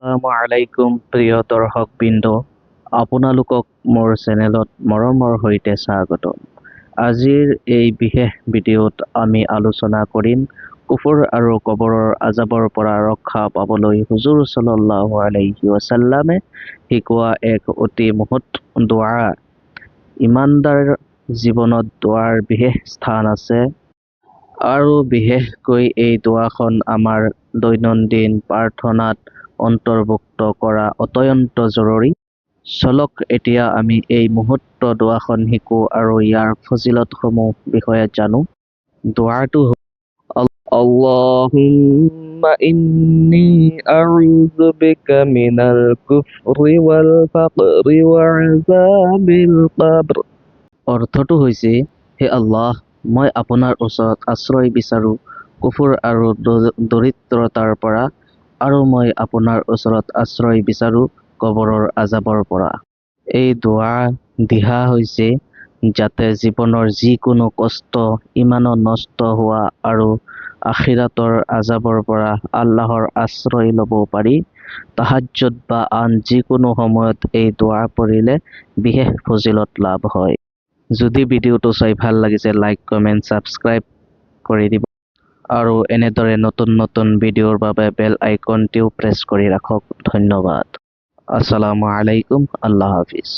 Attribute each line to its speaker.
Speaker 1: আসসালামু আলাইকুম প্ৰিয় দৰ্শকবৃন্দ, আপোনালোকক মোৰ চেনেলত মৰমৰ সৈতে স্বাগতম। আজিৰ এই বিশেষ ভিডিঅ'ত আমি আলোচনা কৰিম কুফৰ আৰু কবৰৰ আজাবৰ পৰা ৰক্ষা পাবলৈ হুজুৰ চাল্লাল্লাহু আলাইহি ৱাছাল্লামে শিকোৱা এক অতি মহৎ দোৱা। ইমানদাৰ জীৱনত দোৱাৰ বিশেষ স্থান আছে আৰু বিশেষকৈ এই দোৱাখন আমাৰ দৈনন্দিন প্ৰাৰ্থনাত অন্তৰ্ভুক্ত কৰা অত্যন্ত জৰুৰী। চলক, এতিয়া আমি এই মহৎ দোৱাখন শিকোঁ আৰু ইয়াৰ ফজিলতসমূহ বিষয়ে জানো। দোৱাটো
Speaker 2: اللهم إني أعوذ بك من الكفر والفقر وعذاب القبر।
Speaker 1: অৰ্থটো হৈছে, হে আল্লাহ, মই আপোনাৰ ওচৰত আশ্ৰয় বিচাৰোঁ কুফৰ আৰু দৰিদ্ৰতাৰ পৰা আৰু মই আপোনাৰ ওচৰত আশ্ৰয় বিচাৰোঁ কবৰৰ আজাবৰ পৰা। এই দোৱা দিয়া হৈছে যাতে জীৱনৰ যিকোনো কষ্ট, ঈমান নষ্ট হোৱা আৰু আখিৰাতৰ আজাবৰ পৰা আল্লাহৰ আশ্ৰয় ল'ব পাৰি। তাহাজ্জুদ বা আন যিকোনো সময়ত এই দোৱা পঢ়িলে বিশেষ ফজিলত লাভ হয়। যদি ভিডিঅ'টো চাই ভাল লাগিছে, লাইক, কমেণ্ট, ছাবস্ক্ৰাইব কৰি দিব আৰু এনেদৰে নতুন নতুন ভিডিঅ'ৰ বাবে বেল আইকনটিও প্ৰেছ কৰি ৰাখক। ধন্যবাদ। আসসালামু আলাইকুম। আল্লাহ হাফিজ।